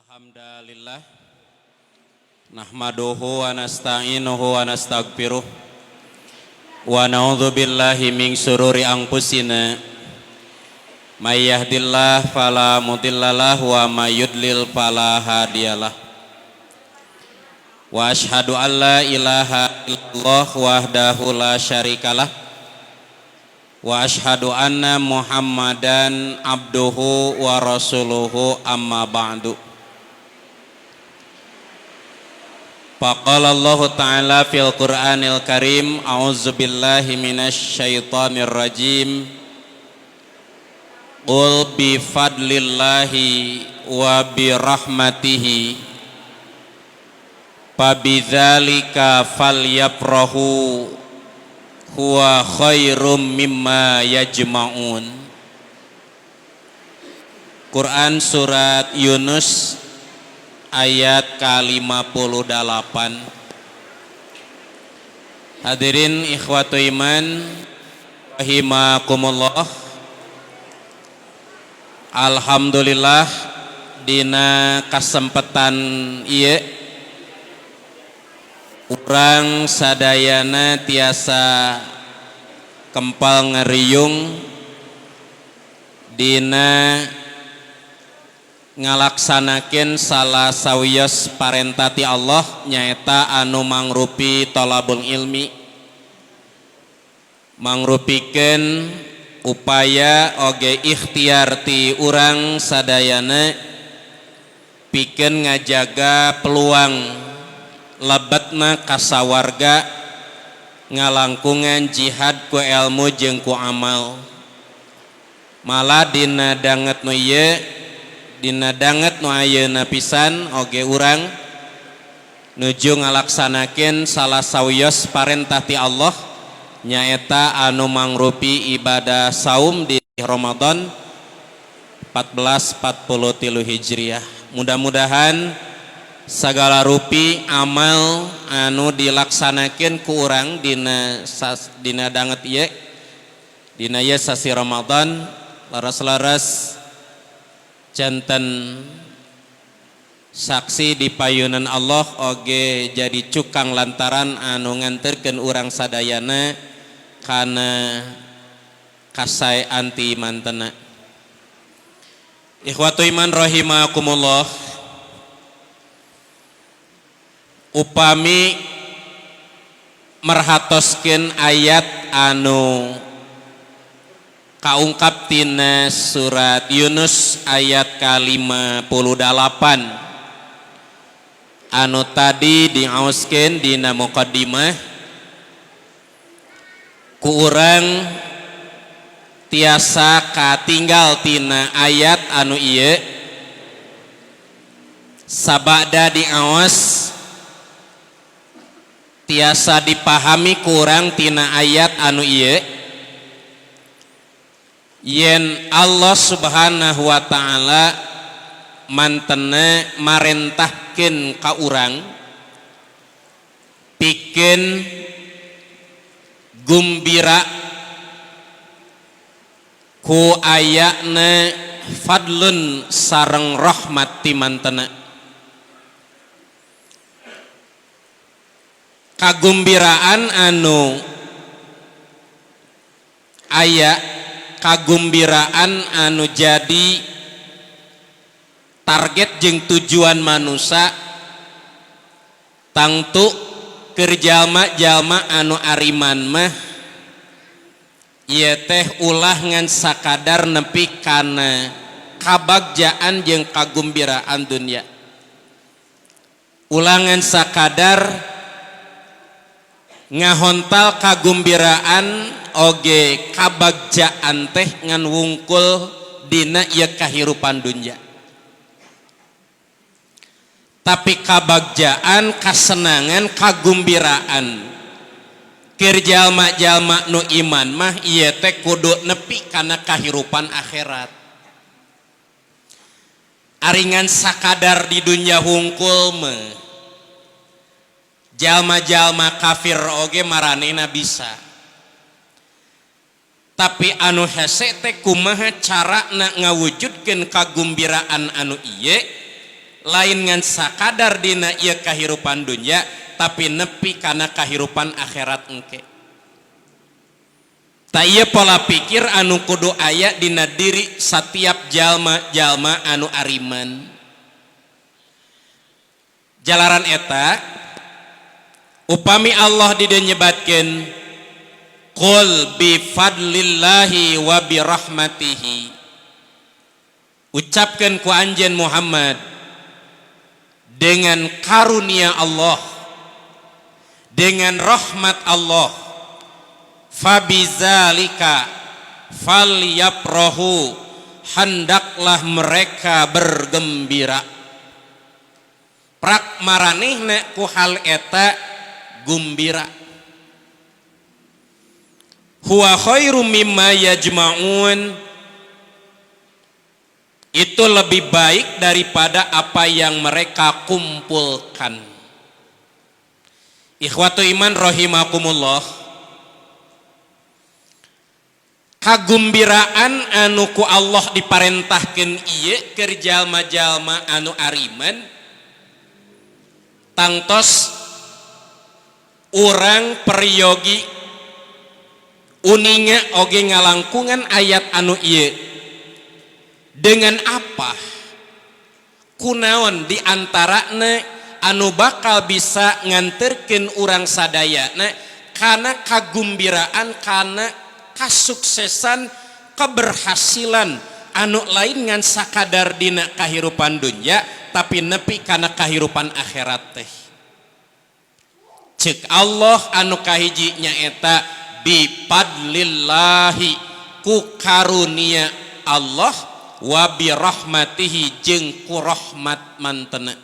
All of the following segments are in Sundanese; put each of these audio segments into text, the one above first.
Alhamdulillah nahmaduhu wa nasta'inuhu wa nastaghfiruh wa na'udzu billahi min syururi anfusina may yahdihillahu fala mudhillalah wa may yudlil fala hadiyalah wa asyhadu an la ilaha illallah wahdahu la syarikalah wa asyhadu anna Muhammadan abduhu wa rasuluhu amma ba'du. Faqala Allah Ta'ala fil Qur'anil Karim, a'udzu billahi minasy syaithanir rajim. Qul bi fadlillahi wa bi rahmatihi fabidzalika falyafrahu huwa khairum mimma yajma'un. Quran surat Yunus ayat ke-58. Hadirin ikhwatu iman rahimakumullah. Alhamdulillah dina kasempatan ieu urang sadayana tiasa kempal ngeriung dina ngalaksanakeun salah sawios parentah ti Allah, nyaeta anu mangrupi tolabul ilmi, mangrupikeun upaya oge ikhtiar ti urang sadayana pikeun ngajaga peluang lebetna kasawarga ngalangkungan jihad ku ilmu jeung ku amal. Malah dina danget nu ieu, dina danget nu ayeuna pisan oge urang nuju ngalaksanakeun salah sawios parentah ti Allah, nyaeta anu mangrupi ibadah saum di Ramadan 1443 Hijriah. Mudah-mudahan sagala rupi amal anu dilaksanakeun ku urang dina danget ieu, dina ieu sasi Ramadan, laras-laras janten saksi di payunan Allah oge jadi cukang lantaran anu nganterkeun urang sadayana kana kasaean ti mantena. Ikhwatu iman rahimakumullah, upami merhatoskeun ayat anu kaungkap tina surat Yunus ayat ke-58 anu tadi diaoskeun dina muqaddimah, ku urang tiasa katinggal tina ayat anu ieu sabada diaos tiasa dipahami kurang tina ayat anu ieu yen Allah Subhanahu wa ta'ala mantena marentahkeun ka urang pikeun gumbira ku ayana fadlun sareng rahmat ti mantena. Kagumbiraan anu aya, kagumbiraan anu jadi target jeung tujuan manusia tangtu keur jalma-jalma anu ariman mah ieu teh ulah ngan sakadar nepi kana kabagjaan jeung kagumbiraan dunya, ulah ngan sakadar ngahontal kagumbiraan oge kabagjaan teh ngan wungkul dina ieu kahirupan dunya. Tapi kabagjaan, kasenangan, kagumbiraan keur jalma-jalma nu iman mah ieu teh kudu nepi kana kahirupan akhirat. Aringan sakadar di dunya hungkul mah jalma-jalma kafir oge maranehna bisa. Tapi anu hese teh kumaha carana ngawujudkeun kagumbiraan anu ieu lain ngan sakadar dina ieu kahirupan dunya tapi nepi kana kahirupan akhirat engke. Ta ieu pola pikir anu kudu aya dina diri setiap jalma-jalma anu ariman. Jalaran eta upami Allah di dieu nyebatkeun qul bi fadlillahi wa bi rahmatihi, ucapkeun ku anjeun Muhammad dengan karunia Allah, dengan rahmat Allah, fabizalika falyaprahu, hendaklah mereka bergembira. Prak maranehna ku hal eta gumbira. Huwa khairum mimma yajma'un, itu lebih baik daripada apa yang mereka kumpulkan. Ikhwatu iman rahimakumullah, kagumbiraan anu ku Allah diparentahkeun ieu keur jalma-jalma anu ariman, tangtos urang peryogi uninga oge ngalangkungan ayat anu ieu. Dengan apa kunaon diantarana anu bakal bisa nganterkeun urang sadayana kana kagumbiraan, kana kasuksesan, keberhasilan anu lain ngan sakadar dina kahirupan dunya tapi nepi kana kahirupan akhirat teh. Cek Allah anu kahiji nyaeta bi fadlillahi, ku karunia Allah, wa bi rahmatihi, jeung ku rahmat mantena.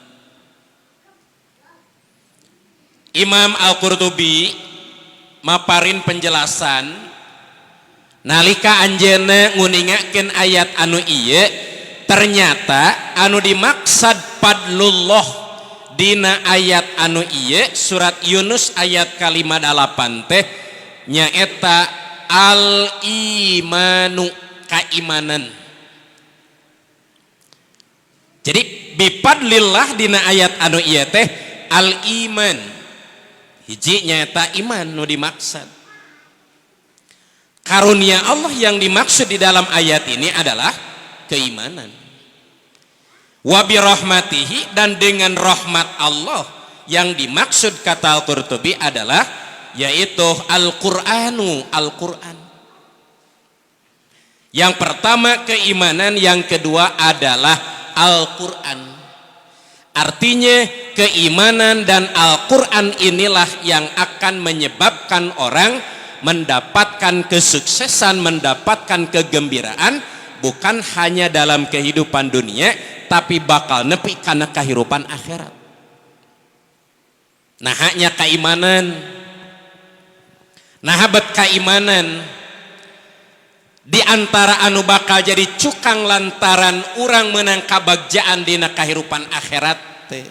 Imam Al-Qurtubi maparin penjelasan nalika anjeunna nguningakeun ayat anu ieu, ternyata anu dimaksad fadlullah dina ayat anu ieu surat Yunus ayat ka-58 teh nyaeta al-imanu, kaimanan. Jadi bifadlillah dina ayat anu ieu teh al-iman, hiji nyaeta iman nu dimaksud. Karunia Allah yang dimaksud di dalam ayat ini adalah keimanan. Wa bi rahmatihi, dan dengan rahmat Allah yang dimaksud kata Al-Qurtubi adalah yaitu Al-Qur'anu, Al-Qur'an. Yang pertama keimanan, yang kedua adalah Al-Qur'an. Artinya keimanan dan Al-Qur'an inilah yang akan menyebabkan orang mendapatkan kesuksesan, mendapatkan kegembiraan, bukan hanya dalam kehidupan dunia tapi bakal nepi kana kehidupan akhirat. Nah hanya keimanan, nah habet keimanan di antara anu bakal jadi cukang lantaran urang menang kabagjaan dina kehidupan akhirat teh.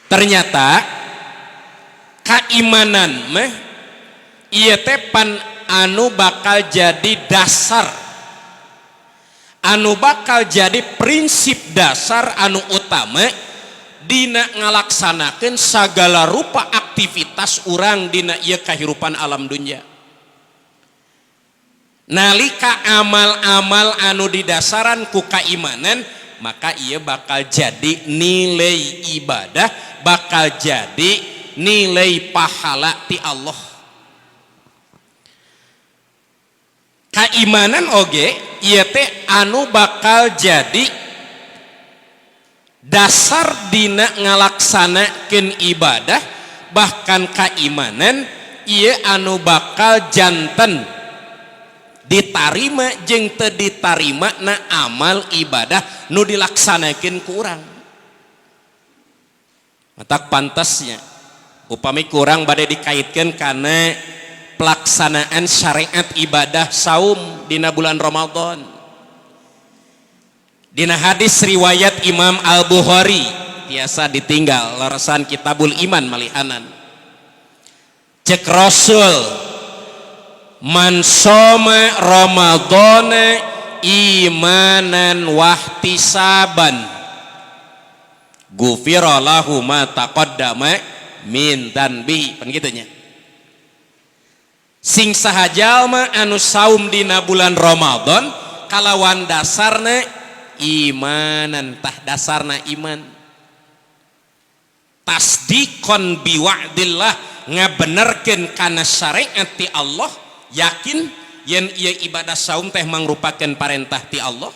Ternyata keimanan meh ieu teh pan anu bakal jadi dasar, anu bakal jadi prinsip dasar anu utama dina ngalaksanakeun sagala rupa aktivitas urang dina ieu kahirupan alam dunya. Nalika amal-amal anu didasaran ku kaimanan, maka ia bakal jadi nilai ibadah, bakal jadi nilai pahala ti Allah. Kaimanan oge ieu teh anu bakal jadi dasar dina ngalaksanakeun ibadah, bahkan kaimanan ieu anu bakal janten ditarima jeung teu ditarima na amal ibadah nu dilaksanakeun ku urang. Matak pantasnya upami kurang bade dikaitkeun kana pelaksanaan syariat ibadah saum dina bulan Ramadan. Dina hadis riwayat Imam Al-Bukhari tiasa ditinggal leresan Kitabul Iman malihanan. Cek Rasul, man soma Ramadhana imanan wahtisaban Gufira lahu ma taqaddama min dzanbihi, pan kitu nya. Sing saha jalma anu saum dina bulan Ramadan kalawan dasarna imanan, tah dasarna iman, tasdiqon biwa'dillah, ngabenerkeun kana syariat ti Allah, yakin yen ieu ibadah saum teh mangrupakeun parentah ti Allah,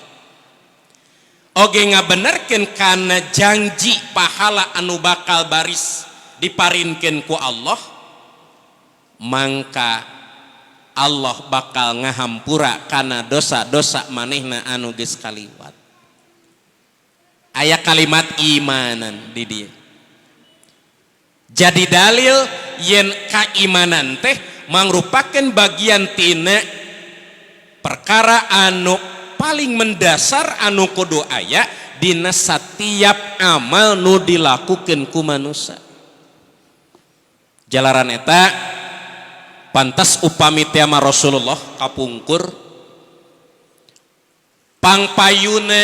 oge ngabenerkeun kana janji pahala anu bakal baris diparinkeun ku Allah, mangka Allah bakal ngahampura kana dosa-dosa manehna anu geus kaliwat. Aya kalimat imanan di dieu, jadi dalil yen kaimanan teh mangrupakeun bagian tina perkara anu paling mendasar anu kudu aya dina setiap amal nu dilakukan ku manusia. Jalaran eta pantas upami tema Rasulullah kapungkur pangpayune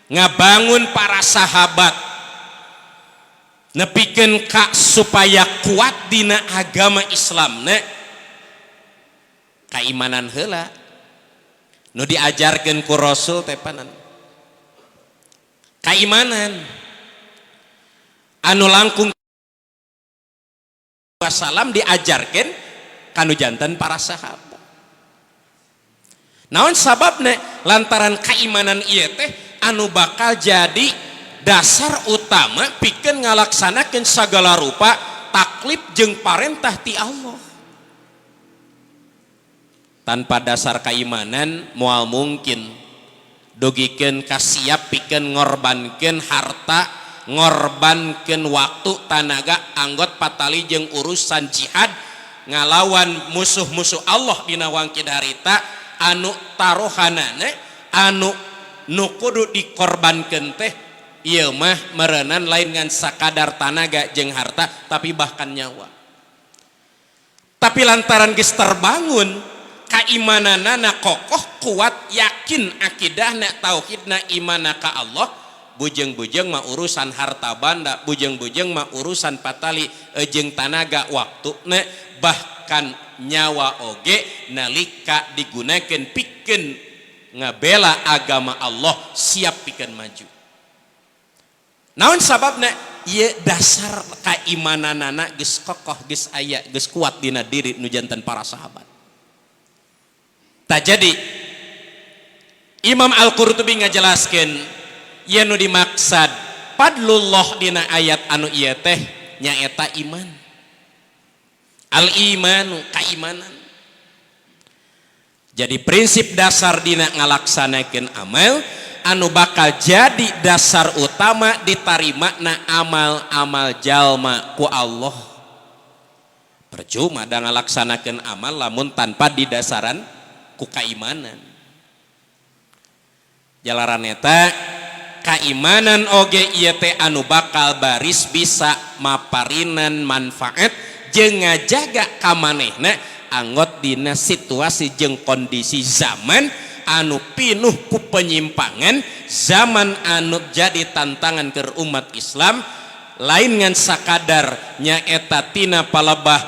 ngabangun para sahabat nepikeun ka supaya kuat dina agama Islam ne, kaimanan heula nu diajarkeun ku Rasul teh, panan kaimanan anu langkung salam diajarkan kanu janten para sahabat. Naon sababna? Lantaran keimanan ieu teh anu bakal jadi dasar utama pikeun ngalaksanakeun segala rupa taklif jeung parentah ti Allah. Tanpa dasar keimanan moal mungkin dugikeun kasiap pikeun ngorbankeun harta, ngorbankeun waktu, tanaga, anggot patali jeung urusan jihad ngalawan musuh-musuh Allah dina wangkid harita anu taruhanana anu nu kudu dikorbankeun teh ieu mah meureunan lain ngan sakadar tanaga jeung harta, tapi bahkan nyawa. Tapi lantaran geus terbangun kaimananana kokoh, kuat, yakin akidahna, tauhidna, imana ka Allah, bujeng-bujeng mah urusan harta banda, bujeng-bujeng mah urusan patali jeung tanaga, waktu ne, bahkan nyawa oge nalika digunakan pikeun ngabela agama Allah siap pikeun maju. Naon sababna? Ieu dasar kaimananana geus kokoh, geus aya, geus kuat dina diri nu janten para sahabat. Tak jadi Imam Al-Qurtubi ngajelaskeun yen nu dimaksad fadlullah dina ayat anu ieu teh nyaeta iman, al imanu, kaimanan. Jadi prinsip dasar dina ngalaksanakeun amal anu bakal jadi dasar utama ditarima na amal-amal jalma ku Allah. Percuma da ngalaksanakeun amal lamun tanpa didasaran ku kaimanan. Jalaran eta kaimanan oge ieu teh anu bakal baris bisa maparinan manfaat jeung ngajaga kamanehna anggot dina situasi jeung kondisi zaman anu pinuh ku penyimpangan, zaman anu jadi tantangan ke umat Islam lain ngan sakadar nyaeta tina palebah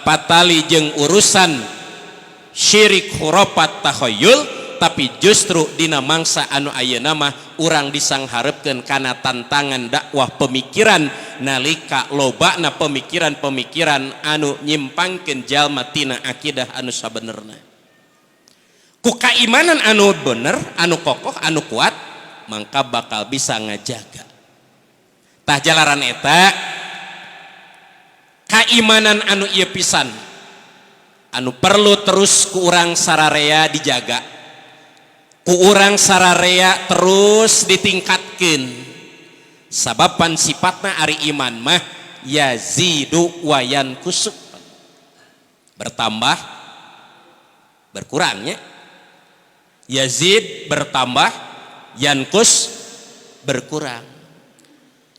patali jeung urusan syirik, khurafat, takhayul, tapi justru dina mangsa anu ayeuna mah urang disangharepkeun kana tantangan dakwah pemikiran nalika lobana pemikiran-pemikiran anu nyimpangkeun jalma tina akidah anu sabenerna. Ku kaimanan anu bener, anu kokoh, anu kuat, mangka bakal bisa ngajaga. Tah, jalaran eta kaimanan anu ieu pisan anu perlu terus ku urang sararea dijaga, ku urang sararea terus ditingkatkan, sababan sifatna ari iman mah yazidu wa yanqusu, bertambah berkurangnya. Yazid bertambah, yanqus berkurang.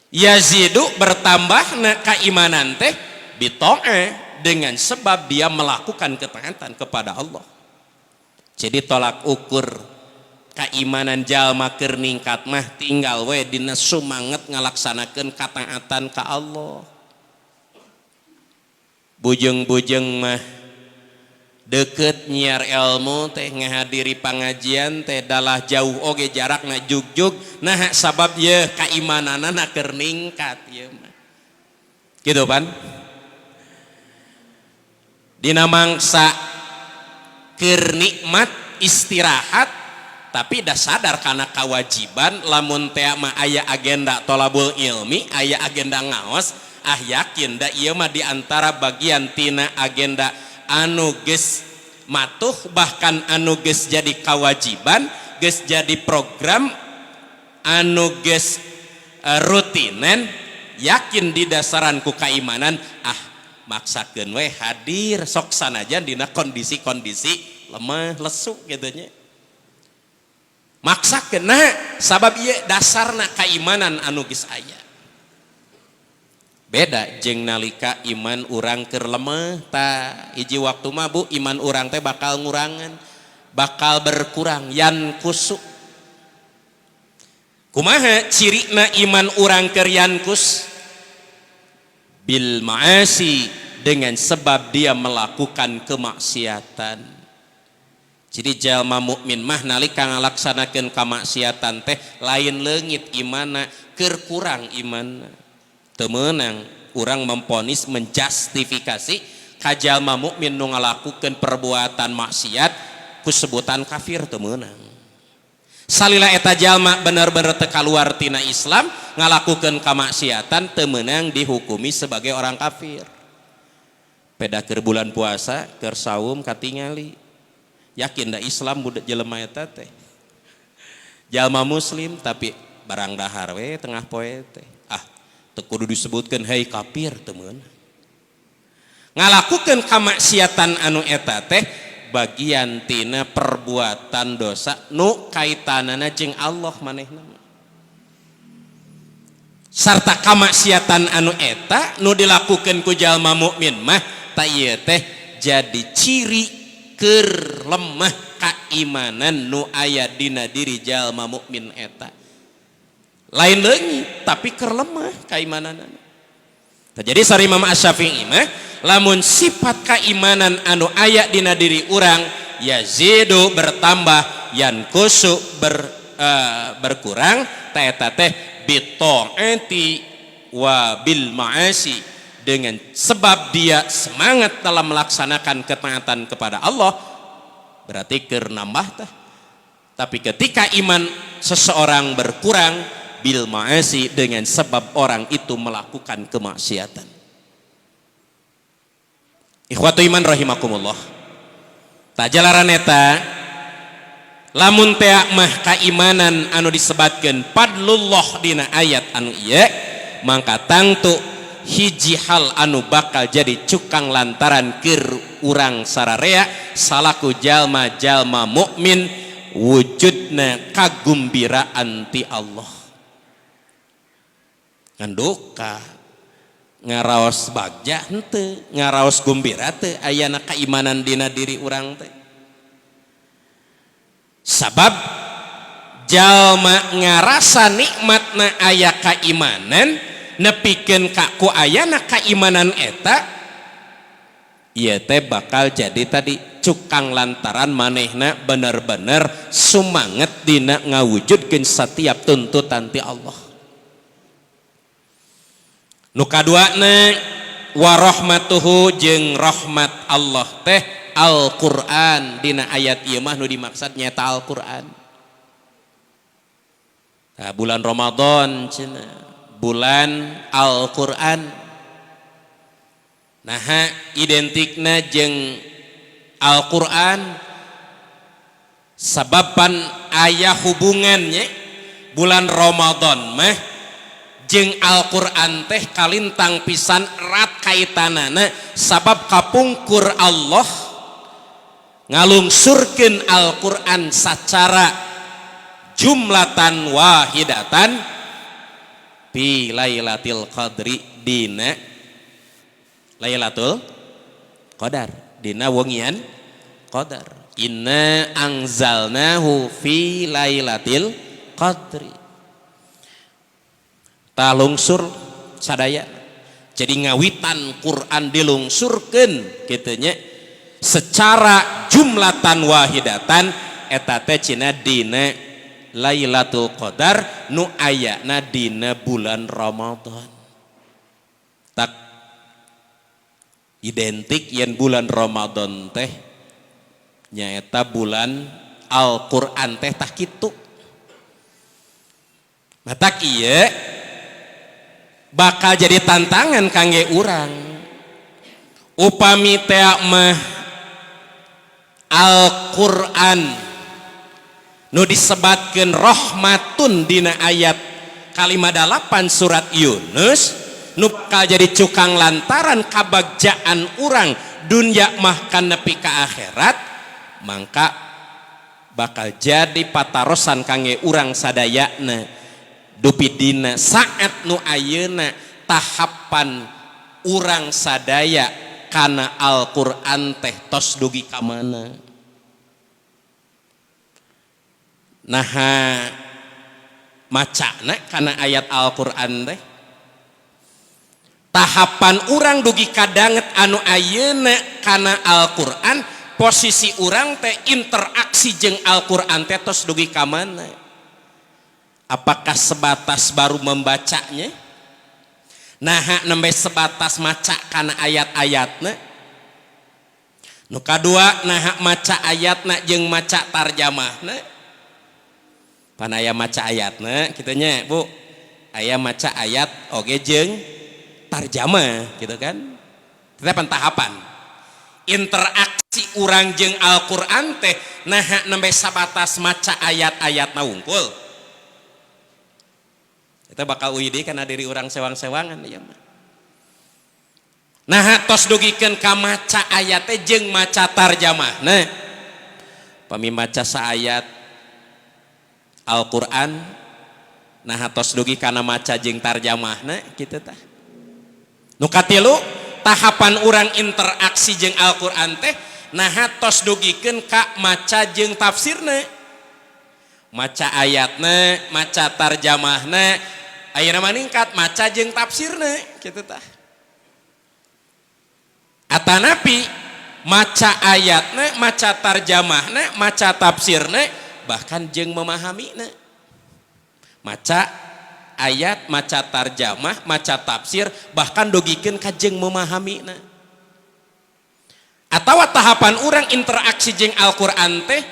Yazidu bertambah na keimanan teh bito'ah, dengan sebab dia melakukan ketaatan kepada Allah. Jadi tolak ukur Kaimanan jalma keur ningkat mah tinggal we dina sumanget ngalaksanakeun kataatan ka Allah. Bujeng-bujeng mah deket nyiar ilmu teh, ngahadiri pengajian teh, dalah jauh oge jarakna jugjug. Nah, sabab ye kaimananana keur ningkat ieu mah gitu pan. Dina mangsa keur nikmat istirahat, tapi dah sadar karena kewajiban lamun teh mah aya agenda tolabul ilmi, aya agenda ngaos. Ah, yakin da ieu mah diantara bagian tina agenda anu geus matuh, bahkan anu geus jadi kewajiban, geus jadi program anu geus rutinen. Yakin di dasaran ku kaimanan, ah, maksakeun we hadir sok sanajan dina kondisi-kondisi lemah lesu gitu nya, maksakeun. Nah, sabab ieu dasarna kaimanan anu geus aya. Beda jeung nalika iman urang keur lemah. Ta hiji waktu mah, Bu, iman urang teh bakal ngurangan, bakal berkurang, yanqusu. Kumaha cirina iman urang keur yanqus? Bil ma'asi, dengan sebab dia melakukan kemaksiatan. Jadi jalma mukmin mah nalika ngalaksanakeun kamaksiatan teh lain leungit imana, keur kurang imanna. Teu meunang urang memponis, menjustifikasi ka jalma mukmin nu ngalakukeun perbuatan maksiat ku sebutan kafir, teu meunang. Salila eta jalma bener-bener teu kaluar tina Islam, ngalakukeun kamaksiatan teu meunang dihukumi sebagai orang kafir. Peda keur bulan puasa, keur saum katingali, yakin da Islam budak jelema eta teh, jalma muslim, tapi barang dahar we tengah poe teh. Ah, teu kudu disebutkeun hei kafir, teu meunang. Ngalakukeun kamaksiatan anu eta teh bagian tina perbuatan dosa nu kaitanana jeung Allah manehna, sarta kamaksiatan anu eta nu dilakukeun ku jalma mukmin mah ta ieu teh jadi ciri keur lemah keimanan nu aya dina diri jalma mukmin eta. Lain leungit, tapi keur lemah keimananana. Jadi sari Imam Asy-Syafi'i mah lamun sifat keimanan anu aya dina diri urang yazidu bertambah, yanqusu berkurang, ta eta teh bitaati wa bil ma'asi, dengan sebab dia semangat dalam melaksanakan ketaatan kepada Allah, berarti keur nambah tah. Tapi ketika iman seseorang berkurang, bil ma'asi, dengan sebab orang itu melakukan kemaksiatan. Ikhwatu iman rahimakumullah. Tak jalaran eta lamun tea mah keimanan anu disebatkeun fadlullah dina ayat anu ieu, mangka tangtu hiji hal anu bakal jadi cukang lantaran keur urang sararea salaku jalma-jalma mukmin wujudna kagumbiraan ti Allah. Ngan duka ngaraos bagja henteu, ngaraos gumbira teu ayana keimanan dina diri urang teh. Sabab jalma ngarasa nikmatna aya keimanan, nepikeun ka ku ayana keimanan eta ieu teh bakal jadi tadi cukang lantaran manehna bener-bener sumanget dina ngawujudkeun setiap tuntutan ti Allah. Nu kaduana, warahmatuhu, jeung rahmat Allah teh Al-Qur'an. Dina ayat ieu mah nu dimaksud nyaeta Al-Qur'an. Nah, bulan Ramadan cenah bulan Al-Qur'an. Nah, identikna jeung Al-Qur'an sababan aya hubungannya bulan Ramadan mah jeung Al-Qur'an teh kalintang pisan erat kaitanana, sabab kapungkur Allah ngalungsurkeun Al-Qur'an secara jumlatan wahidatan fi Lailatul Qadri, dina Lailatul Qadar, dina wengian Qadar. Inna anzalnahu fi lailatul qadri. Talungsur sadaya. Jadi ngawitan Quran dilungsurkeun kitu nya secara jumlatan wahidatan eta teh cina dina Lailatul Qadar nu ayana dina bulan Ramadan. Tak identik yen bulan Ramadan teh nyaeta bulan Al-Qur'an teh tah kitu. Matak ieu bakal jadi tantangan kangge urang. Upami teh mah Al-Qur'an nu disebatkeun rahmatun dina ayat kalimat 8 surat Yunus nu bakal jadi cukang lantaran kabagjaan urang dunya mah nepi ka akhirat, mangka bakal jadi patarosan kangge urang sadayana dupi dina saat nu ayeuna tahapan urang sadaya kana Al-Qur'an teh tos dugi ka mana. Naha macana kana ayat Al-Qur'an teh tahapan urang dugi kadanget anu ayeuna kana Al-Qur'an, posisi urang teh interaksi jeung Al-Qur'an teh tos dugi ka mana. Apakah sebatas baru membacanya? Naha nembe sebatas maca kana ayat-ayatna? Nu kadua naha maca ayatna jeung maca tarjamahna? Pan aya maca ayatna kitu nya, Bu. Aya maca ayat oge jeung tarjamah gitu kan. Tetep tahapan interaksi urang jeung Al-Qur'an teh naha nembe sabatas maca ayat-ayatna wungkul. Itu bakal uih deui kana diri urang sewang-sewangan ieu mah. Naha tos dugikeun ka maca ayat teh jeung maca tarjamahna. Pami maca saayat Al-Qur'an naha tos dugi kana maca jeung tarjamahna kitu tah. Nu katilu tahapan urang interaksi jeung Al-Qur'an teh naha tos dugikeun ka maca jeung tafsirna. Maca ayatna, maca tarjamahna, ayeuna mah ningkat maca jeung tafsirna kitu tah. Atanapi maca ayatna, maca tarjamahna, maca tafsirna, bahkan jeung memahamina. Maca ayat, maca tarjamah, maca tafsir, bahkan dugikeun ka jeung memahamina. Atawa tahapan urang interaksi jeung Al-Qur'an teh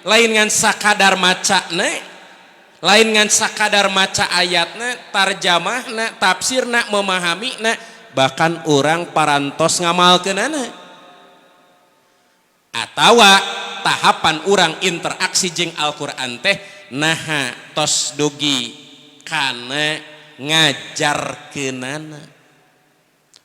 lain ngan sakadar macana, lain ngan sakadar maca ayatna, tarjamahna, tafsirna, memahamina, bahkan urang parantos ngamalkeunana. Atawa tahapan urang interaksi jeung Al-Qur'an teh naha tos dugi kana ngajarkeunana.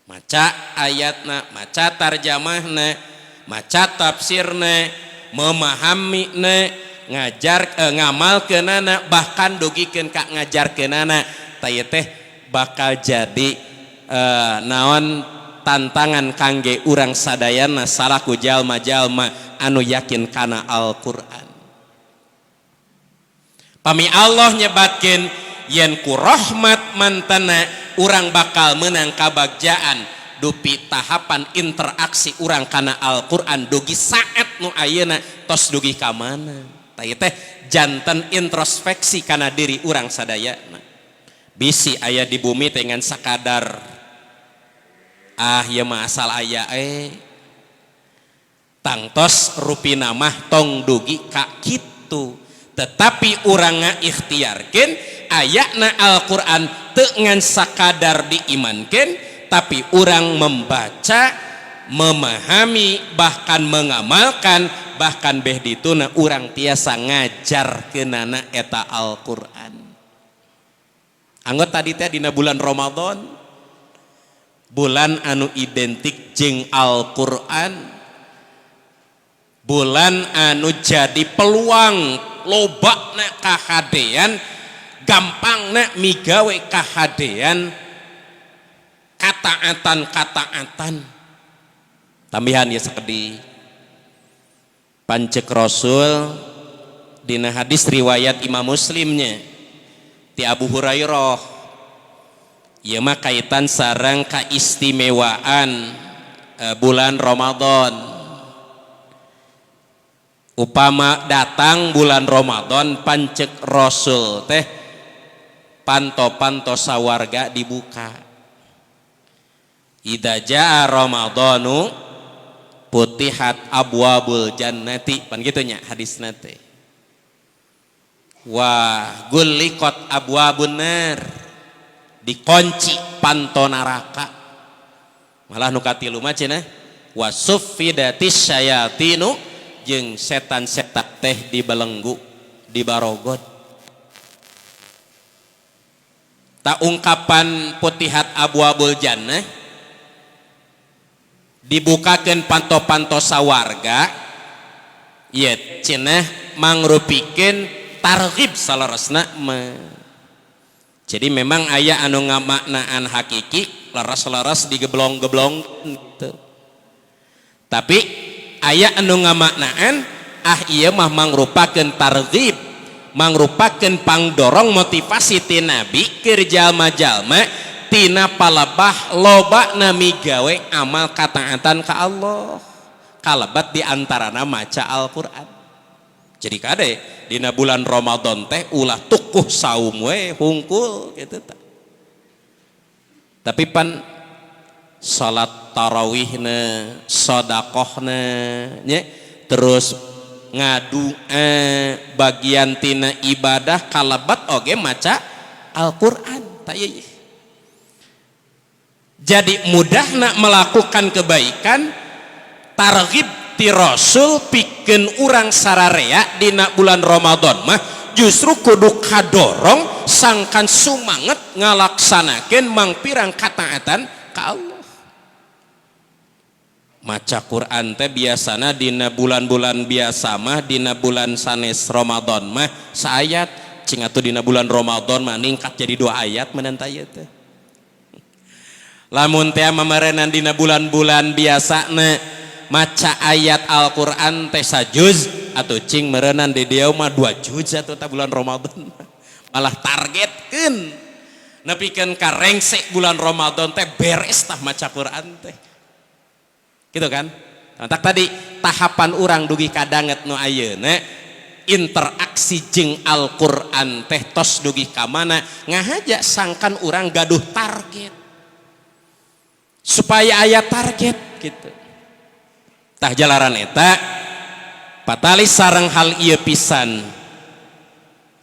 Maca ayatna, maca tarjamahna, maca tafsirna, memahami na, ngajar ngamalkeunana, bahkan dugikeun ka ngajarkeunana. Tah ieu teh bakal jadi naon tantangan kangge urang sadayana salaku jalma-jalma anu yakin kana Al-Qur'an. Pami Allah nyebatkeun yen ku rahmat mantana urang bakal menang kabagjaan dupi tahapan interaksi urang kana Al-Qur'an dugi saat nu ayeuna tos dugi ka mana. Tah ieu teh janten introspeksi kana diri urang sadayana. Bisi aya di bumi teh ngan sakadar ah ieu mah asal aya tangtos rupina mah tong dugi ka kitu. Tetapi urang ngaikhtiarkeun ayatna Al-Qur'an teu ngan sakadar diimankeun, tapi urang membaca, memahami, bahkan mengamalkan, bahkan beh dituna urang tiasa ngajarkeunana eta Al-Qur'an. Anggot tadi teh dina bulan Ramadan, bulan anu identik jeung Al-Qur'an, bulan anu jadi peluang lobana kahadean, gampangna migawe kahadean, kataatan-kataatan. Tambihan ya sakedik. Pancek Rasul dina hadis riwayat Imam Muslimnya ti Abu Hurairah, ieu mah kaitan sareng kaistimewaan bulan Ramadan. Upama datang bulan Ramadan, pancek Rasul teh panto-panto sawarga dibuka. Idza jaa Ramadhanu futihat abwabul jannati, pan kitu nya hadisna teh. Wa gulliqat abwabun nar, dikunci panto neraka. Malah nu katilu mah cenah wa suffidatis syayatinu, jeung setan-setan teh dibelenggu, dibarogod. Tak ungkapan putihat abwabul jannah, dibukakan panto-panto sawarga, ieu cenah mangrupikeun targhib saleresna mah. Jadi memang aya anu ngamaknaan hakiki leres-leres digeblong-geblong gitu. Tapi aya anu ngamaknaan ah ieu mah mangrupakeun targhib, mangrupakeun pangdorong motivasi ti Nabi keur jalma-jalma tina palebah loba nami gawe amal kataatan ka Allah, kalebat di antarana maca Al-Qur'an. Jadi kade dina bulan Ramadan teh ulah tukuh saum we hungkul gitu ta. Tapi pan salat tarawihna, sedekahna nya, terus ngadua bagian tina ibadah kalebat oge maca Al-Qur'an ta ieu. Jadi mudah nak melakukan kebaikan, targhib ti Rasul pikeun urang sararea dina bulan Ramadan mah justru kudu kadorong sangkan sumanget ngalaksanakeun mangpirang kataatan ka Allah. Maca Quran teh biasana dina bulan-bulan biasa mah, dina bulan sanes Ramadan mah saayat, cing atuh dina bulan Ramadan mah ningkat jadi 2 ayat menanta ieu teh. Lamun teh mamarenan dina bulan-bulan biasana maca ayat Al-Qur'an teh sajuz atuh cing merenan di dieu mah 2 juz atuh ta bulan Ramadan. Malah targetkeun nepikeun ka rengsek bulan Ramadan teh beres tah maca Quran teh. Gitu kan? Tak tadi tahapan urang dugi kadanget nu ayeuna interaksi jeung Al-Qur'an teh tos dugi ka mana ngahaja sangkan urang gaduh target supaya aya target gitu. Tah jalaran eta patalis sareng hal ieu pisan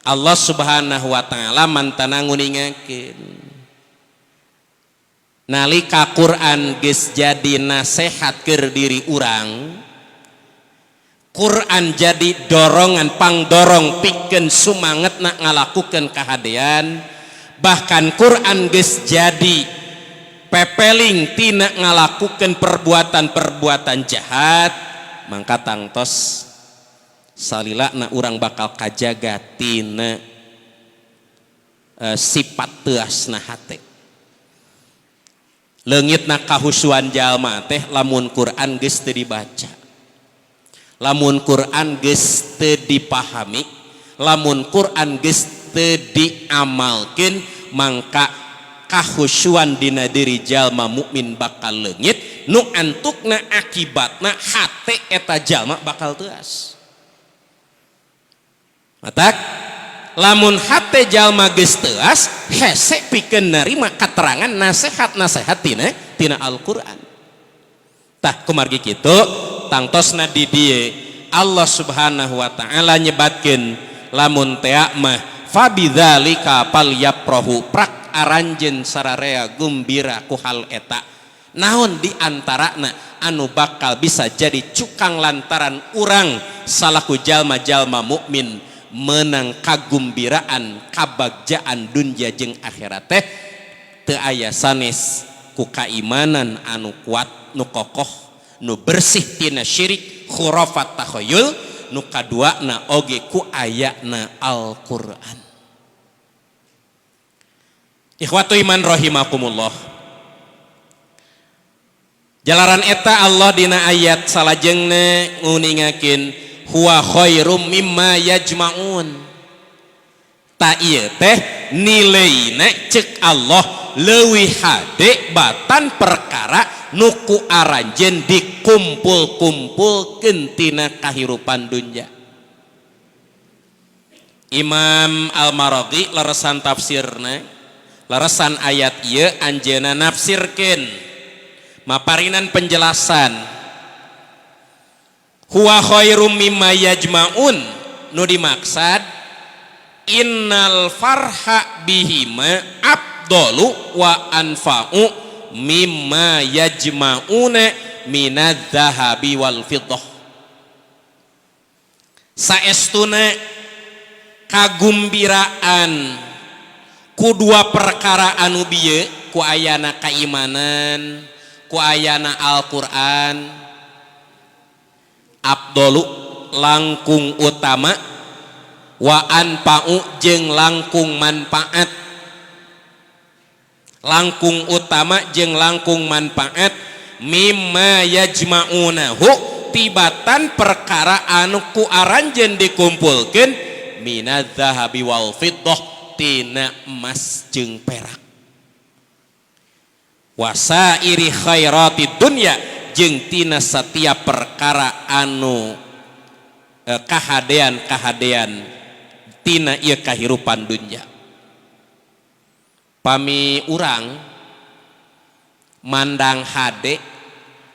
Allah Subhanahu wa taala mantana nguningakeun nalika Quran geus jadi nasehat keur diri urang, Quran jadi dorongan pangdorong pikeun sumangetna ngalakukeun kahadean, bahkan Quran geus jadi pepeling tina ngalakukeun perbuatan-perbuatan jahat, mangka tangtos salilana urang bakal kajaga tina sifat teuasna hate. Leungitna kahusuan jalma teh lamun Quran geus teu dibaca, lamun Quran geus teu dipahami, lamun Quran geus teu diamalkeun, mangka kahusuan dina diri jalma mukmin bakal leungit, nu antukna akibatna hate eta jalma bakal teuas. Matak lamun hate jalma geus teuas hese pikeun narima katerangan nasehat-nasehat tina Al-Qur'an. Tah kumargi kitu tangtosna di dieu Allah Subhanahu wa taala nyebatkeun lamun tea mah fabidzalika falyaprahu, prak aranjeun sararea gumbira ku hal eta. Naon di antarana anu bakal bisa jadi cukang lantaran urang salaku jalma-jalma mukmin menang kagumbiraan kabagjaan dunya jeung akhirat teh teu aya sanes ku kaimanan anu kuat, nu kokoh, nu bersih tina syirik, khurafat, takhayul, nu kaduana oge ku ayana Al-Qur'an. Ikhwatu iman rahimakumullah. Jalaran eta Allah dina ayat salajengna nguningakeun Huwa khairum mimma yajma'un. Ta ieu teh nilaina cek Allah leuwih hade batan perkara nu ku aranjeun dikumpul-kumpulkeun tina kahirupan dunya. Imam Al-Maraghi leresan tafsirna, leresan ayat ieu anjeunna nafsirkeun maparinan penjelasan huwa khairum mimma yajma'un nu dimaksad innal farha bihima afdalu wa anfa'u mimma yajma'una minadz dzahabi wal fiddah. Saestuna kagumbiraan ku dua perkara anu bieu, ku ayana kaimanan, ku ayana Al-Qur'an, afdalu langkung utama, wa anfa'u jeung langkung manfaat, langkung utama jeung langkung manfaat mimma yajma'unahu tibatan perkara anu ku aranjeun dikumpulkeun minadz dzahabi wal fiddah tina emas jeung perak, wasairi khairatid dunya jeung tina setiap perkara anu kahadean-kahadean tina ieu kahirupan dunya. Pami urang mandang hade,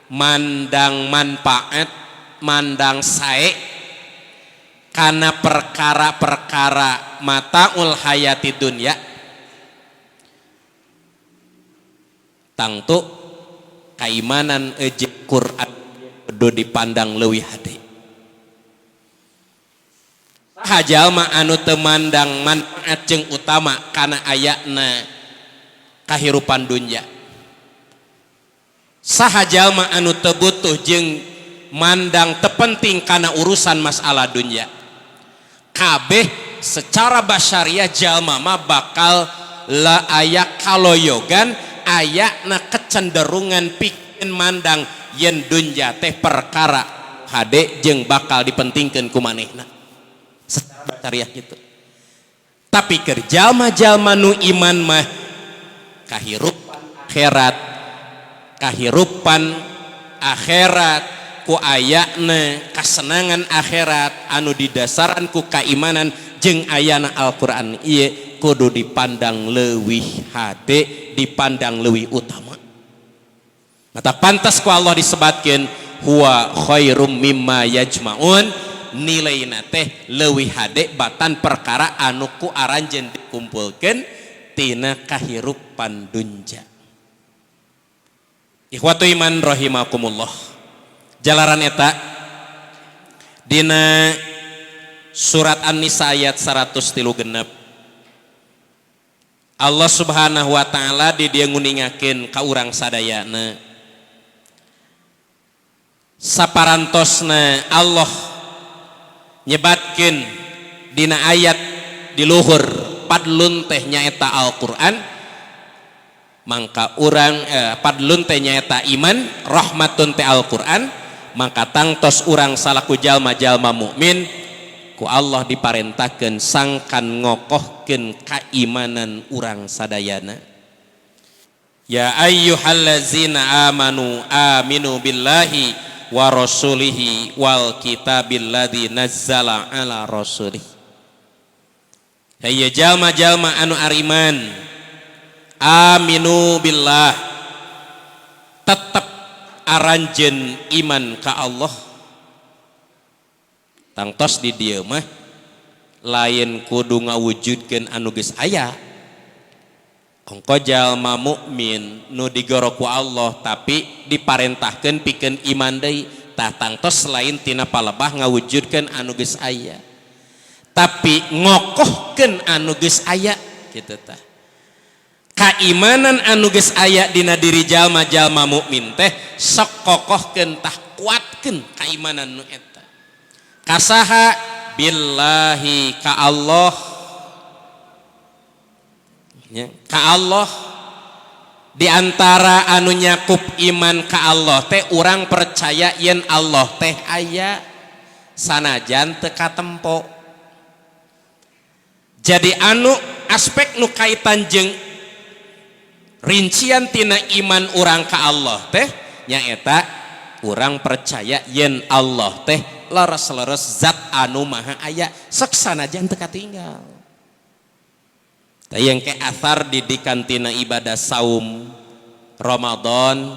mandang manfaat, mandang sae kana perkara-perkara mataul hayati dunya, tangtu kaimanan jeung Quran kudu dipandang leuwih hade. Saha jalma anu teu mandang manfaat jeung utama kana ayana kahirupan dunya, saha jalma anu teu butuh jeung mandang teu penting kana urusan masalah dunya. Kabeh secara basyariah jalma mah bakal la aya kaloyogan, ayana kecenderungan pikeun mandang yen dunya teh perkara hade jeung bakal dipentingkeun ku manehna secara basyariah gitu. Tapi keur jalma-jalma nu iman mah kahirupan akhirat, kahirupan akhirat ku ayana kasenangan akhirat anu didasaran ku kaimanan jeung ayana Al-Qur'an ieu kudu dipandang leuwih hade, dipandang leuwih utama. Mata pantas ku Allah disebatkeun huwa khairum mimma yajma'un, nilaina teh leuwih hade batan perkara anu ku aranjeun dikumpulkeun tina kahirupan dunya. Ikhwatu iman rahimakumullah. Jalaran eta dina surat An-Nisa ayat 136 Allah Subhanahu wa taala di dieu nguningakeun ka urang sadayana saparantosna Allah nyebatkeun dina ayat di luhur padlun teh nyaeta Al-Qur'an, mangka urang padlun teh nyaeta iman, rahmatun teh Al-Qur'an, mangka tangtos urang salaku jalma-jalma mukmin ku Allah diparentahkeun sangkan ngokohkeun kaimanan urang sadayana. Ya ayyuhallazina amanu aminu billahi wa rasulihi wal kitabil ladzi nazzala ala rasulih. Hayya jalma-jalma anu ariman, aminu billah, tetep aranjeun iman ka Allah. Tangtos di dieu mah lain kudu ngawujudkeun anu geus aya. Ongko jalma mukmin nu digoro ku Allah tapi diparentahkeun pikeun iman deui, tah tangtos lain tina palebah ngawujudkeun anu geus aya, tapi ngokohkeun anu geus aya kitu tah. Kaimanan anu geus aya dina diri jalma-jalma mukmin teh sok kokohkeun tah kuatkeun kaimanan nu eta. Kasaha billahi ka Allah, ya, ka Allah. Di antara anu nyakup iman ka Allah teh urang percaya yen Allah teh aya. Sanajan teu katempo. Jadi anu aspek nu kaitan jeung rincian tina iman urang ka Allah teh nyaeta urang percaya yen Allah teh leres-leres zat anu maha aya sok sanajan teu katinggal. Tah yang ke athar didikan tina ibadah saum Ramadan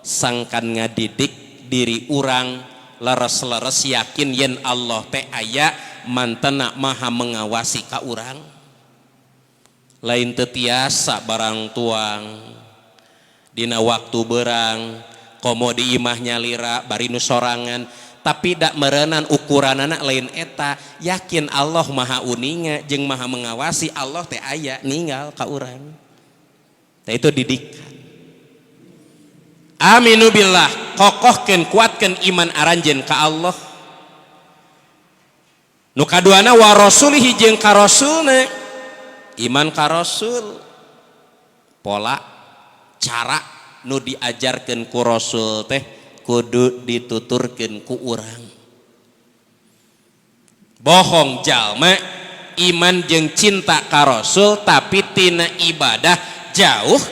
sangkan ngadidik diri urang leres-leres yakin yen Allah teh aya mantena maha mengawasi ka urang. Lain teu tiasa barang tuang dina waktu berang komo di imah nyalira bari nu sorangan, tapi dak merenan ukuranana lain eta. Yakin Allah maha uninga jeung maha mengawasi, Allah teh aya ninggal ka urang. Tah itu didikan. Aminu billah, kokohkeun kuatkeun iman aranjeun ka Allah. Nu kaduana wa rasulihi jeung ka rasulna. Iman ka rasul, pola cara nu diajarkeun ku rasul teh kudu dituturkeun ku urang. Bohong jalma iman jeung cinta ka rasul tapi tina ibadah jauh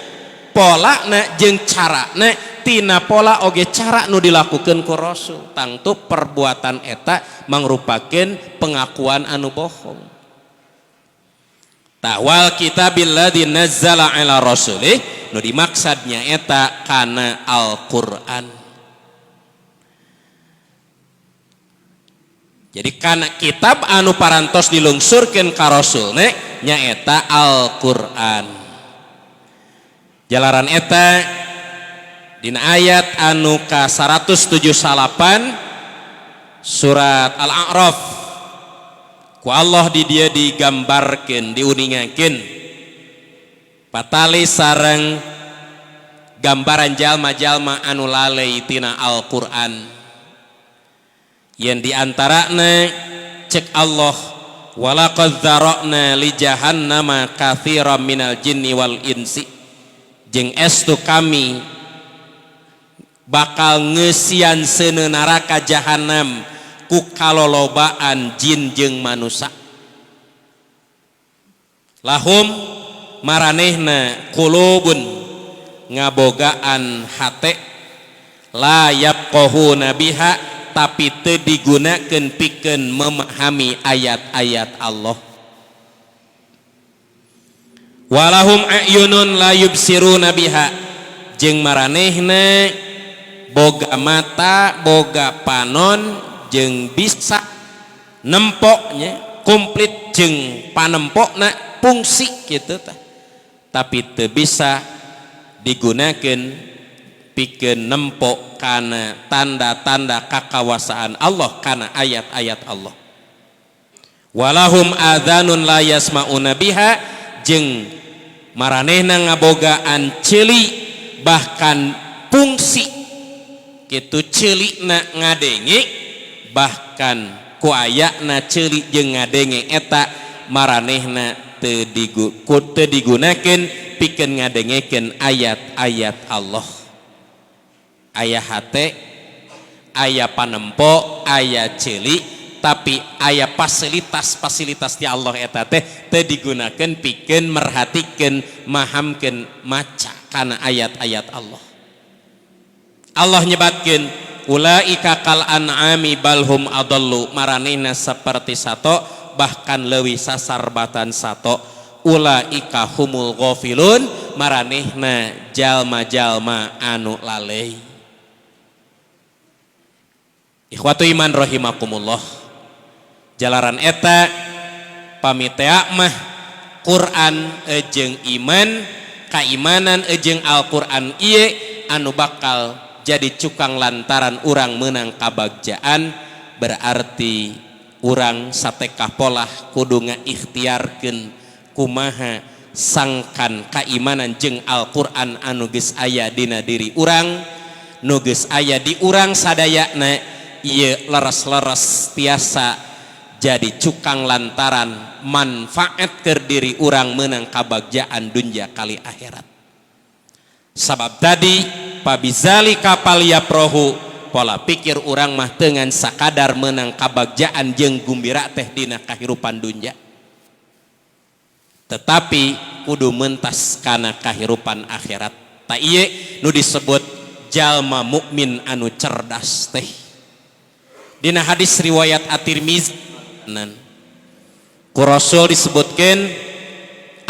polana jeung carana tina pola oge cara nu dilakukeun ku rasul. Tangtu perbuatan eta mangrupakeun pengakuan anu bohong. Tawal kitabil ladzi nazzala ala rasulih nu dimaksudnya eta kana Al-Qur'an. Jadi kana kitab anu parantos dilungsurkeun ka rasulna nyaeta Al-Qur'an. Jalaran eta dina ayat anu ka 178 surat Al-A'raf ku Allah di dia digambarkeun diuningakeun patali sareng gambaran jalma-jalma anu lalai tina Al-Qur'an. Yen diantarana cek Allah walaqad dzara'na li jahannama katsiran minal jinni wal insi, jeung estu kami bakal ngeusian seuneu neraka jahanam ku kalolobaan jin jeung manusa. Lahum maranehna qulubun ngabogaan hate la yafqahuna biha tapi teu digunakeun pikeun memahami ayat-ayat Allah. Walahum a'yunun la yubsiruna biha jeung maranehna boga mata boga panon jeung bisa nempoknya komplit jeung panempokna fungsi kitu tah, tapi teu bisa digunakeun pikeun nempok kana tanda-tanda kakawasaan Allah kana ayat-ayat Allah. Walahum adzanun la yasmauna biha jeung maranehna ngabogaan ceuli bahkan fungsi kitu ceulina ngadenge bahkan ku ayana ceuli jeung ngadenge eta maranehna teu digunakeun pikeun ngadengekeun ayat-ayat Allah. Aya hate, aya panempo, aya ceuli, tapi aya fasilitas-fasilitas di Allah eta teh teu digunakeun pikeun merhatikeun, mahamkeun, maca kana ayat-ayat Allah. Allah nyebatkeun ulaika kal an'ami balhum adallu, maranehna saperti sato bahkan leuwih sasarbatan sato. Ulaika humul ghafilun, maranehna jalma-jalma anu lalai. Ikhwatu iman rahimakumullah. Jalaran eta pamitea mah Quran jeung iman, kaimanan jeung Al-Qur'an ieu anu bakal jadi cukang lantaran urang menang kabagjaan, berarti urang satekah polah kudu ngaikhtiarkeun kumaha sangkan kaimanan jeung Al-Qur'an anu geus aya dina diri urang, nu geus aya di urang sadayana ieu leres-leres tiasa jadi cukang lantaran manfaat keur diri urang menang kabagjaan dunya kali akhirat. Sabab tadi pabizalika falyaprohu Pola pikir urang mah dengan sakadar menang kabagjaan jeung gumbira teh dina kahirupan dunya, tetapi kudu mentas kana kahirupan akhirat. Tah, ieu nu disebut jalma mukmin anu cerdas teh. Dina hadis riwayat At-Tirmizi nan ku Rasul disebutkan,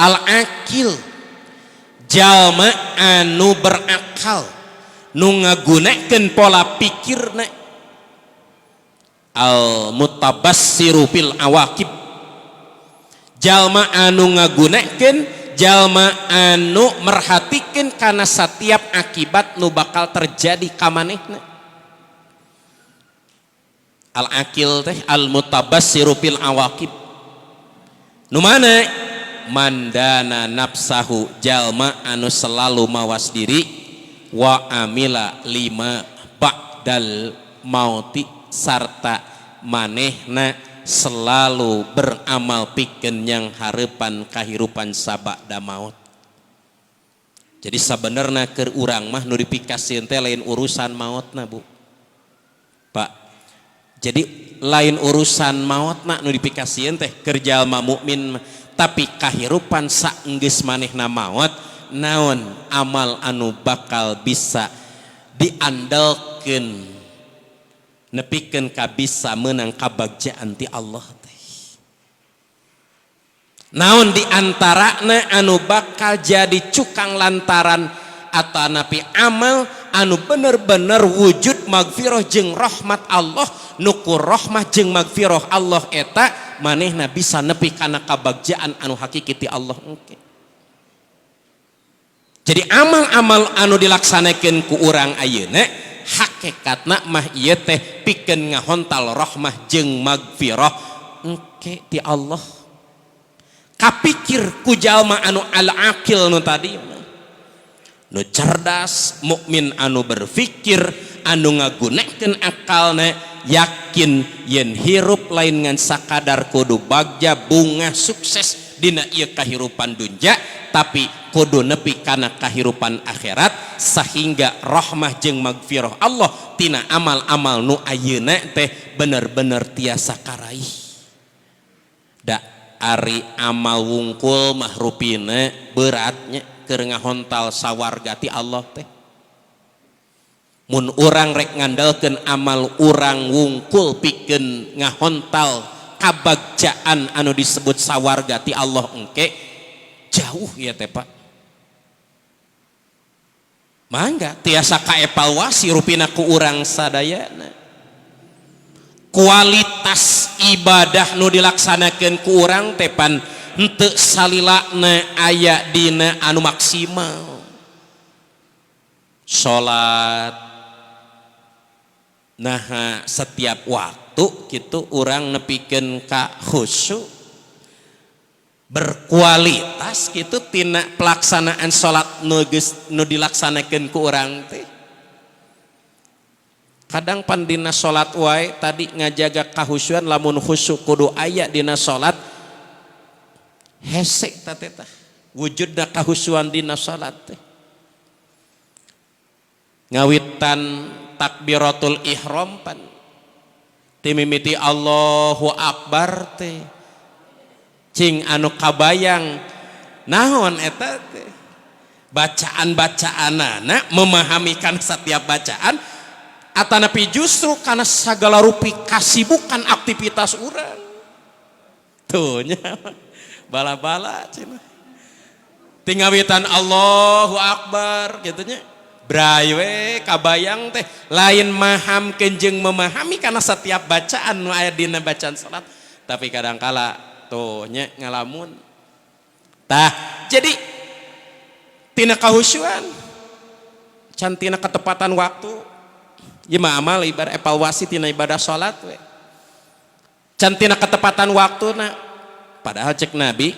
al-akil, jalma anu berakal, nu ngagunakeun pola pikirna, al mutabassiru fil awaqib, jalma anu ngagunakeun, jalma anu merhatikeun kana setiap akibat nu bakal terjadi ka manehna. Al akil teh al mutabassiru fil awaqib. Nu mana? Mandana nafsahu, jalma anu selalu mawas diri, wa amila lima ba'dal mauti, sarta manehna selalu beramal pikeun nyanghareupan kahirupan sabada maut. Jadi sabenerna keur urang mah nu dipikasieun teh lain urusan mautna, Bu, Pak. Jadi lain urusan mautna nu dipikasieun teh keur jalma mukmin, tapi kahirupan saenggeus manehna maut, naon amal anu bakal bisa diandalkeun nepikeun ka bisa menang kabagjaan ti Allah teh. Naon diantarana anu bakal jadi cukang lantaran atau napi amal anu bener-bener wujud magfirah jeung rahmat Allah, nu ku rahmat jeung magfirah Allah eta manehna bisa nepi kana kabagjaan anu hakiki ti Allah engke. Jadi amal-amal anu dilaksanakeun ku urang ayeuna hakikatna mah ieu teh pikeun ngahontal rahmah jeung magfirah engke ti Allah. Kapikir ku jalma anu al-aqil nu tadi, nu cerdas, mukmin anu berpikir, anu ngagunakeun akalna, yakin yen hirup lain ngan sakadar kudu bagja, bungah, sukses dina ieu kahirupan dunya, tapi kudu nepi kana kahirupan akhirat, sehingga rahmah jeung magfirah Allah tina amal-amal nu ayeuna teh bener-bener tiasa karaih. Da ari amal wungkul mah rupina beratnya keur ngahontal sawarga ti Allah teh. Mun urang rek ngandalkeun amal urang wungkul pikeun ngahontal kabagjaan anu disebut sawarga ti Allah engke, jauh ya teh, Pak. Mangga tiasa kaevaluasi rupina ku urang sadayana, kualitas ibadah nu dilaksanakeun ku urang teh pan henteu salilana aya dina anu maksimal. Salat nah setiap waktu gitu urang nepikeun ka khusyuk, berkualitas gitu tina pelaksanaan salat nu geus nu dilaksanakeun ku urang teh. Kadang pan dina salat wae tadi ngajaga kahusyuan, lamun khusyuk kudu aya dina salat, hese ta teh tah wujudna kahusyuan dina salat teh. Ngawitan takbiratul ihram pan timimiti Allahu akbar teh, cing anu kabayang naon eta teh? Bacaan-bacaanana, memahamikan setiap bacaan, atanapi justru karena segala rupi kasibukan aktivitas urang tuh nya, bala-bala cenah tingawitan Allahu Akbar gitu nya, bray we kabayang teh. Lain maham kenjeng memahami karena setiap bacaan nu aya dina bacaan salat, tapi kadangkala tuh nya ngalamun. Tah, jadi tina kahusyuan can tina ketepatan waktu. Ieu mah amal ibadah, evaluasi tina ibadah salat we. Can tina ketepatan waktu na, padahal cek Nabi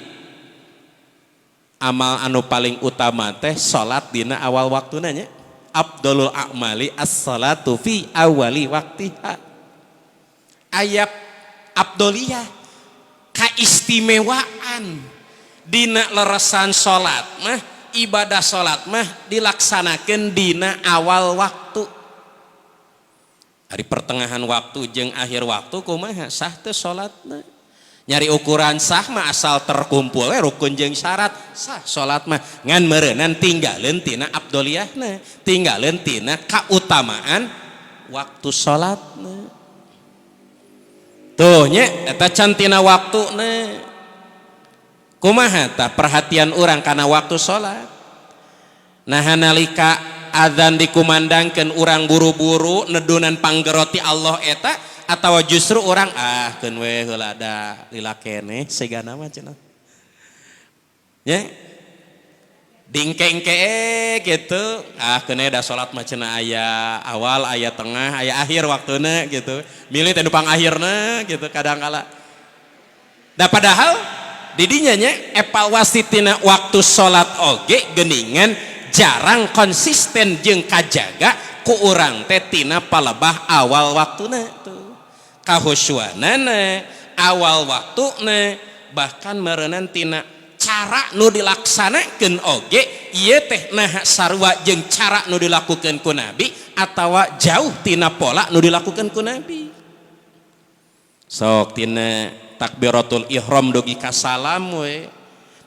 amal anu paling utama teh salat dina awal waktu nanya, afdolul a'mali as-salatu fi awali waktiha. Ayat afdoliyah, keistimewaan dina leresan salat mah, ibadah salat mah dilaksanakan dina awal waktu. Hari pertengahan waktu jeung akhir waktu kumaha sah teu salatna? Nyari ukuran sah mah asal terkumpul we rukun jeung syarat sah salat mah, ngan meureunan tinggaleun tina afdholiyahna, tinggaleun tina kautamaan waktu salatna. Tuh nya eta can tina waktuna. Kumaha tah perhatian urang kana waktu salat? Nah, nalika adzan dikumandangkeun urang buru-buru nedunan panggeroti Allah eta, atau justru orang ah keun we heula da lila keneh sigana mah cenah nya dingke-engke gitu, ah keun da salat mah cenah aya awal, aya tengah, aya akhir waktuna gitu, milih teh nu pangakhirna gitu kadang kala. Da padahal didinya nya evaluasi tina waktu salat oge geningan jarang konsisten jeung kajaga ku urang teh tina palebah awal waktuna tuh kahusyuanana awal waktuna, bahkan meureunan tina cara nu dilaksanakeun oge ieu teh naha sarua jeung cara nu dilakukeun ku Nabi atawa jauh tina pola nu dilakukeun ku Nabi. Sok tina takbiratul ihram dugi ka salam we,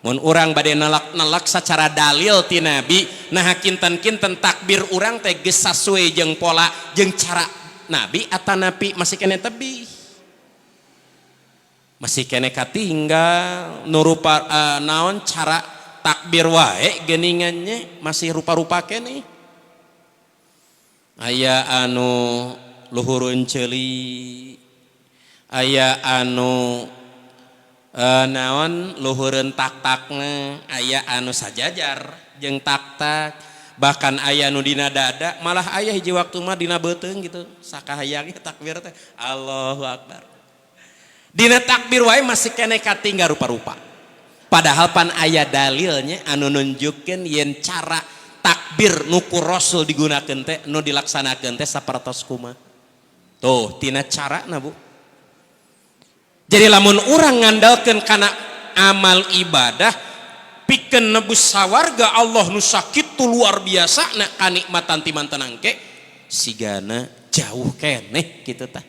mun urang bade nalak-nalak secara dalil ti Nabi, nah kinten-kinten takbir urang teh geus sasuai jeung pola jeung cara Nabi atanapi masih kene tebih, masih kene katinggal nu rupa naon cara takbir wae geningannya masih rupa-rupa kene. Aya anu luhureun ceuli, aya anu naon luhureun tak-takna, aya anu sajajar jeung tak-tak, bahkan aya nu dina dada, malah aya hiji waktu mah dina beuteung gitu sakahayangnya takbir teh Allahu Akbar. Dina takbir wae masih kene katinggal rupa-rupa, padahal pan aya dalilnya anu nunjukkeun yen cara takbir nu ku Rasul digunakeun teh nu dilaksanakeun teh sapertos kumaha. Tuh tina carana, Bu. Jadi lamun urang ngandalkeun kana amal ibadah pikeun nebus sawarga Allah nu sakitu luar biasa na kanikmatan ti manten angke, sigana jauh keneh gitu tah,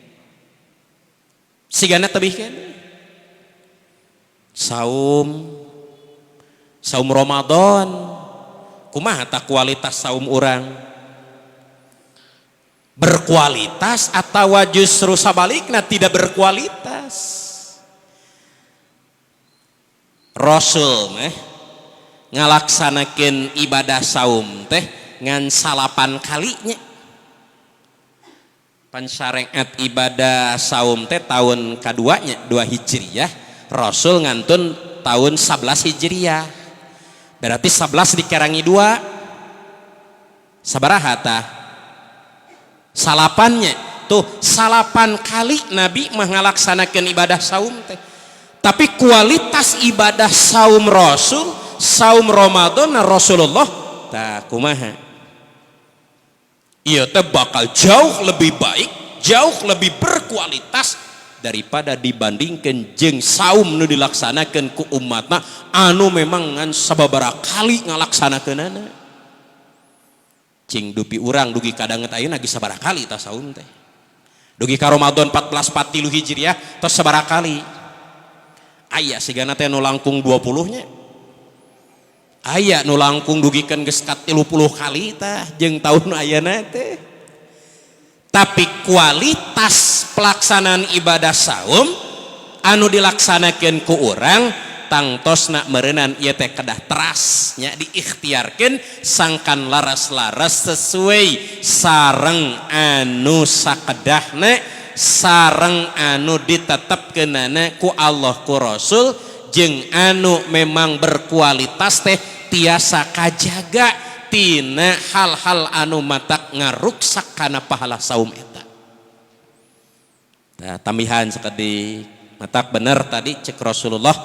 sigana tebih keneh. Saum, saum Ramadan kumaha tah kualitas saum urang? Berkualitas atau justru sabalikna tidak berkualitas? Rasul meh ngalaksanakeun ibadah saum teh ngan 9 kalinya. Pan syariat ibadah saum teh tahun kaduanya 2 Hijriah, Rasul ngantun tahun 11 Hijriah, berarti 11 dikerangi 2 sabaraha tah? Salapannya tuh, 9 kali Nabi mah ngalaksanakeun ibadah saum teh. Tapi kualitas ibadah saum Rasul, saum Ramadan Rasulullah tah kumaha? Ieu teh bakal jauh lebih baik, jauh lebih berkualitas daripada dibandingkan jeung saum nu dilaksanakeun ku umatna anu memang ngan sababaraha kali ngalaksanakeunana. Cing dupi urang dugi kadanget ayeuna geus sabaraha kali tah saum teh? Dugi ka Ramadan 1443 Hijriah tos sabaraha kali? Aya sigana teh nu langkung 20 nya, aya nu langkung dugikeun geus ka 30 kali tah jeung tahun ayeuna teh. Tapi kualitas pelaksanaan ibadah saum anu dilaksanakeun ku urang tangtosna meureunan ieu teh kedah teras nya diikhtiarkeun sangkan laras-laras sesuai sareng anu sakedahna, sareng anu ditetepkeunana ku Allah ku Rasul, jeung anu memang berkualitas teh tiasa kajaga tina hal-hal anu matak ngaruksak kana pahala saum eta. Nah, tambihan sakedik, matak bener tadi cek Rasulullah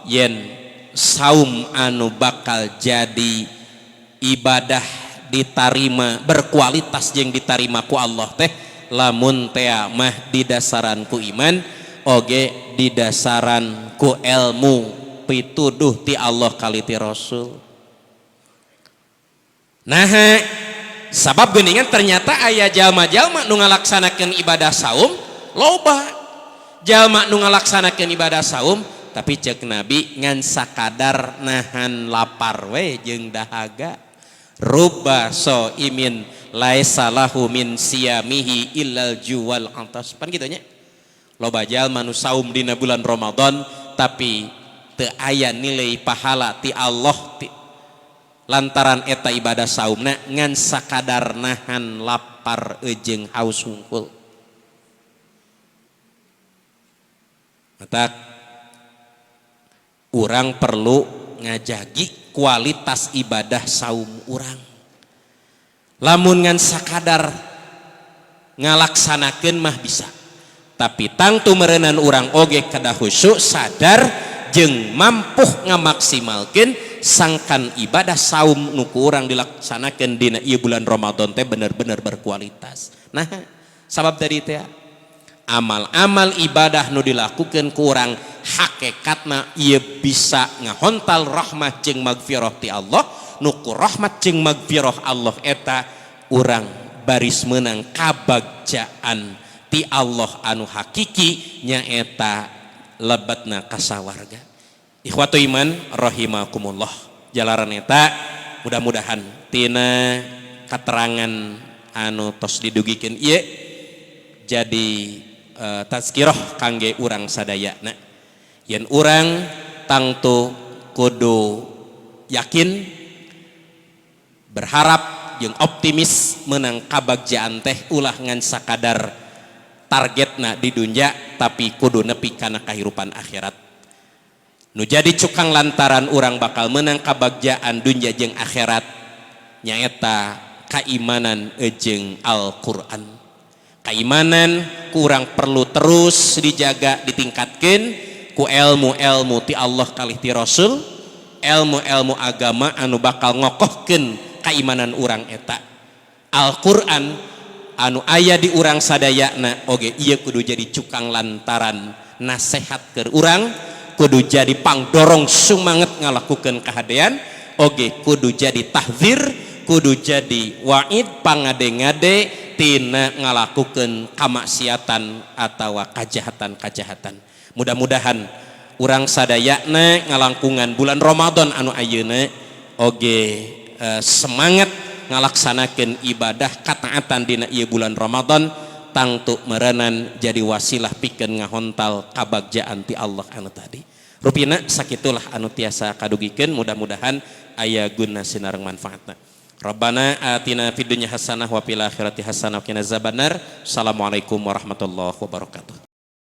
yen saum anu bakal jadi ibadah ditarima berkualitas jeung ditarima ku Allah teh lamun tea mah didasaran ku iman oge didasaran ku ilmu pituduh ti Allah kali ti Rasul. Nah, Sabab geuningan ternyata aya jalma-jalma nu ngalaksanakeun ibadah saum, loba jalma nu ngalaksanakeun ibadah saum, tapi cek Nabi ngan sakadar nahan lapar we jeung dahaga. Rubba shaimin laisa lahu min siyamihi illal ju' wal atas. Pan kitu nya, loba jalma nu saum dina bulan Ramadan, tapi teu aya nilai pahala ti Allah ti lantaran eta ibadah saumna ngan sakadar nahan lapar jeung haus hungkul. Matak urang perlu ngajagi kualitas ibadah saum urang. Lamun ngan sakadar ngalaksanakeun mah bisa, tapi tangtu meureunan urang oge kedah khusyuk, sadar jeung mampuh ngamaksimalkeun sangkan ibadah saum nu ku urang dilaksanakeun dina ieu bulan Ramadan teh bener-bener berkualitas. Nah, sabab tadi teh amal-amal ibadah nu dilakukeun ku urang hakikatna ieu bisa ngahontal rahmah jeung magfirah ti Allah. Nu ku rahmat jeung magfirah Allah eta urang baris menang kabagjaan ti Allah anu hakiki, nyaeta lebetna kasawarga. Ikhwatu iman rahimakumullah, jalaran eta mudah-mudahan tina katerangan anu tos didugikeun ieu jadi tazkirah kangge urang sadayana. Yen urang tangtu kudu yakin, berharap jeung optimis menang kabagjaan teh ulah ngan sakadar targetna di dunya, tapi kudu nepi kana kahirupan akhirat. Nu jadi cukang lantaran urang bakal menang kabagjaan dunya jeung akhirat nyaeta kaimanan jeung Al-Qur'an. Kaimanan kurang perlu terus dijaga, ditingkatkan ku ilmu-ilmu ti Allah kalih ti Rasul, ilmu-ilmu agama anu bakal ngokohkeun kaimanan urang eta. Al-Qur'an anu aya di urang sadayana oge ieu kudu jadi cukang lantaran nasehat ke urang, kudu jadi pangdorong sumanget ngalakukeun kahadean, oge kudu jadi tahdzir, kudu jadi wa'id, pangade-ngade tina ngalakukeun kamaksiatan atawa kajahatan-kajahatan. Mudah-mudahan urang sadayana ngalangkungan bulan Ramadan anu ayeuna oge semangat ngalaksanakeun ibadah kataatan dina ieu bulan Ramadan, tangtu merenan jadi wasilah pikeun ngahontal kabagjaan ti Allah anu tadi. Rupina sakitulah anu tiasa kadugikeun, mudah-mudahan aya guna sinareng manfaatna. Rabbana atina fid dunya hasanah wa fil akhirati hasanah wa qina azabannar. Assalamualaikum warahmatullahi wabarakatuh.